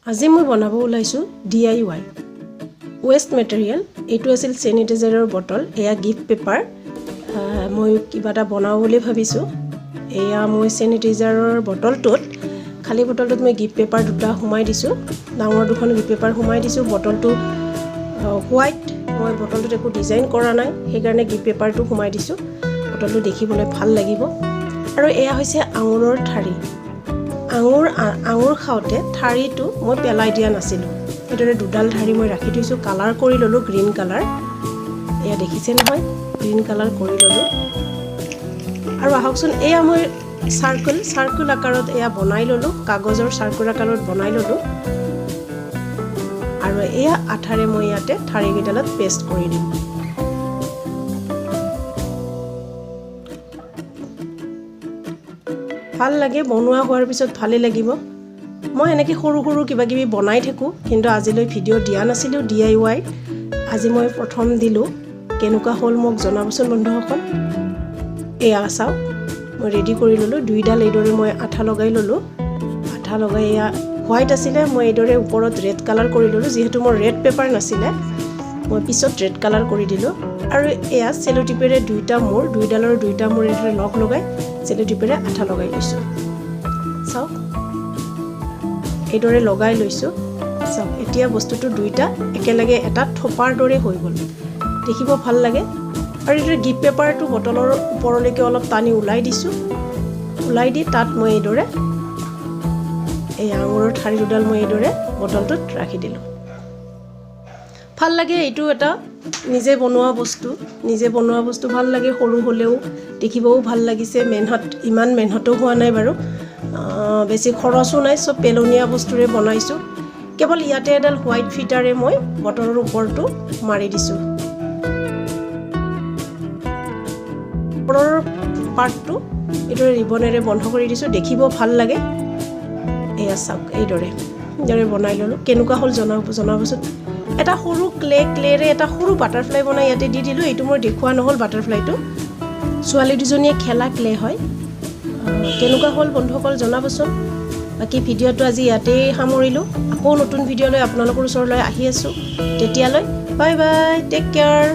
আজি মই বনাব ওলাইছোঁ DIY waste material. এইটো আছিল চেনিটাইজাৰৰ বটল, এয়া গিফ্ট পেপাৰ। মই কিবা এটা বনাওঁ বুলি ভাবিছোঁ। এয়া মই চেনিটাইজাৰৰ বটলটোত, খালী বটলটোত মই গিফ্ট পেপাৰ দুটা সোমাই দিছোঁ, ডাঙৰ দুখন গিফ্ট পেপাৰ সোমাই দিছোঁ। বটলটো হোৱাইট, মই বটলটোত একো ডিজাইন কৰা নাই, সেইকাৰণে গিফ্ট পেপাৰটো সোমাই দিছোঁ। বটলটো দেখিবলৈ ভাল লাগিব। আৰু এয়া হৈছে আঙুৰৰ ঠাৰি। আঙুৰ খাওঁতে ঠাৰিটো মই পেলাই দিয়া নাছিলোঁ, সেইদৰে দুডাল ঠাৰি মই ৰাখি থৈছোঁ। কালাৰ কৰি ল'লোঁ, গ্ৰীণ কালাৰ। এয়া দেখিছে নহয়, গ্ৰীণ কালাৰ কৰি ল'লোঁ। আৰু আহকচোন, এয়া মই চাৰ্কুল আকাৰত এয়া বনাই ল'লোঁ, কাগজৰ চাৰ্কুল আকাৰত বনাই ল'লোঁ। আৰু এয়া আঠাৰে মই ইয়াতে ঠাৰিকেইডালত পেষ্ট কৰি দিম। ভাল লাগে, বনোৱা হোৱাৰ পিছত ভালেই লাগিব। মই এনেকৈ সৰু সৰু কিবা কিবি বনাই থাকোঁ, কিন্তু আজিলৈ ভিডিঅ' দিয়া নাছিলোঁ DIY। আজি মই প্ৰথম দিলোঁ। কেনেকুৱা হ'ল মোক জনাবচোন বন্ধুসকল। এয়া চাওক, মই ৰেডি কৰি ল'লোঁ দুইডাল। এইদৰে মই আঠা লগাই ল'লোঁ। আঠা লগাই এয়া হোৱাইট আছিলে, মই এইদৰে ওপৰত ৰেড কালাৰ কৰি ল'লোঁ। যিহেতু মোৰ ৰেড পেপাৰ নাছিলে, মই পিছত ৰেড কালাৰ কৰি দিলোঁ। আৰু এয়া চেলোটিপেৰে দুইটা মূৰ, দুইডালৰ দুইটা মূৰ এইদৰে লগ লগাই চেলোটিপেৰে আঠা লগাই লৈছোঁ। চাওক, এইদৰে লগাই লৈছোঁ। চাওক, এতিয়া বস্তুটো দুইটা একেলগে এটা থোপাৰ দৰে হৈ গ'ল, দেখিব ভাল লাগে। আৰু এইদৰে গিফ্ট পেপাৰটো বটলৰ ওপৰলৈকে অলপ টানি ওলাই দিছোঁ। ওলাই দি তাত মই এইদৰে এই আঙুৰৰ ঠাৰি দুডাল মই এইদৰে বটলটোত ৰাখি দিলোঁ। ভাল লাগে, এইটো এটা নিজে বনোৱা বস্তু, নিজে বনোৱা বস্তু ভাল লাগে। সৰু হ'লেও দেখিবও ভাল লাগিছে। মেহনত, ইমান মেহনতো হোৱা নাই বাৰু, বেছি খৰচো নাই, চব পেলনীয়া বস্তুৰে বনাইছোঁ। কেৱল ইয়াতে এডাল হোৱাইট ফিটাৰে মই বটলৰ ওপৰটো মাৰি দিছোঁ। ওপৰৰ পাৰ্টটো এইদৰে ৰিবনেৰে বন্ধ কৰি দিছোঁ, দেখিব ভাল লাগে। এয়া চাওক, এইদৰে বনাই ল'লোঁ। কেনেকুৱা হ'ল জনাবচোন। এটা সৰু ক্লেৰে এটা সৰু বাটাৰফ্লাই বনাই ইয়াতে দি দিলোঁ। এইটো মই দেখুওৱা নহ'ল বাটাৰফ্লাইটো, ছোৱালী দুজনীয়ে খেলা ক্লে হয়। কেনেকুৱা হ'ল বন্ধুসকল জনাবচোন। বাকী ভিডিঅ'টো আজি ইয়াতেই সামৰিলোঁ। আকৌ নতুন ভিডিঅ'লৈ আপোনালোকৰ ওচৰলৈ আহি আছোঁ। তেতিয়ালৈ বাই বাই, টেক কেয়াৰ।